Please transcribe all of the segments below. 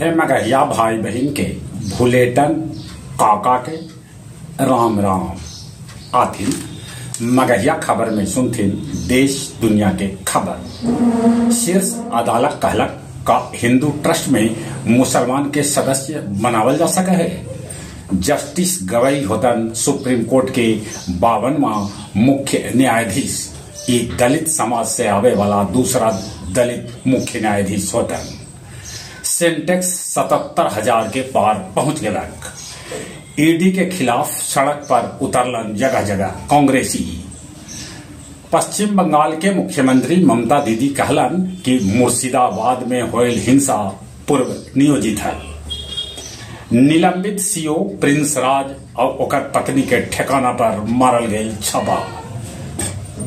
सभे मगहिया भाई बहिन के भुलेटन काका के राम राम। आथिन मगहिया खबर में सुनथिन देश दुनिया के खबर। शीर्ष अदालत कहलक का हिंदू ट्रस्ट में मुसलमान के सदस्य बनावल जा सके है। जस्टिस गवई होतन सुप्रीम कोर्ट के 52वां मुख्य न्यायाधीश। ई दलित समाज से आवे वाला दूसरा दलित मुख्य न्यायाधीश होतन। सेंटेक्स 77,000 के पार पहुंच गलक। ईडी के खिलाफ सड़क पर उतरलन जगह जगह कांग्रेसी। पश्चिम बंगाल के मुख्यमंत्री ममता दीदी कहलन कि मुर्शिदाबाद में होयल हिंसा पूर्व नियोजित है। निलंबित सीओ प्रिंस राज और ओकर पत्नी के ठिकाना पर मारल गई छापा।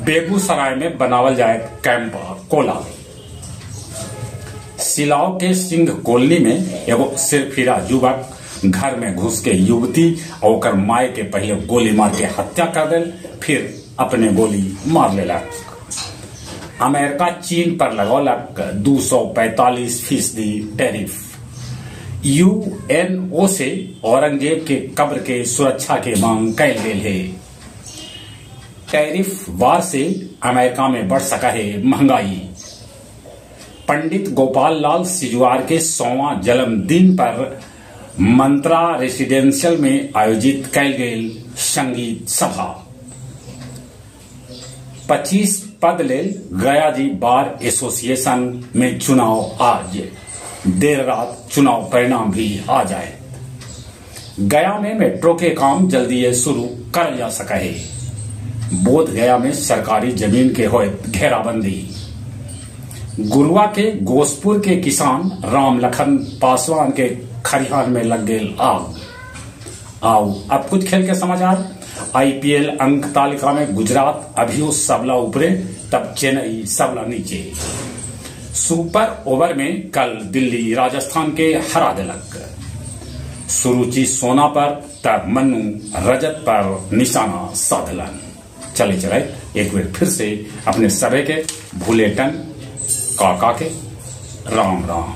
बेगूसराय में बनावल जाए कैंप कोला। सिलाव के सिंह कॉलोनी में एगो सिरफिरा युवक घर में घुस के युवती और ओकर माय के पहले गोली मार के हत्या कर दिल, फिर अपने गोली मार लेलक। अमेरिका चीन पर लगौलक 245% टैरिफ। यूएनओ से औरंगजेब के कब्र के सुरक्षा के मांग कैल गेल है। टैरिफ वार से अमेरिका में बढ़ सका है महंगाई। पंडित गोपाल लाल सिजुआर के 100वां जन्मदिन पर मंत्रा रेसिडेंशियल में आयोजित कैल गेल संगीत सभा। 25 पद लेल गया जी बार एसोसिएशन में चुनाव आज। देर रात चुनाव परिणाम भी आ जाए। गया में मेट्रो के काम जल्दी शुरू कर जा सका है। बोध गया में सरकारी जमीन के होए घेराबंदी। गुरुआ के गोसपुर के किसान राम लखन पासवान के खरिहान में लग गई आग। आओ अब कुछ खेल के समाचार। आईपीएल अंक तालिका में गुजरात अभियो सबला ऊपरे, तब चेन्नई सबला नीचे। सुपर ओवर में कल दिल्ली राजस्थान के हरा दिलक। सुरुचि सोना पर तब मन्नू रजत पर निशाना साधलन। चले चले एक बार फिर से अपने सभे के भुलेटन काका के राम राम।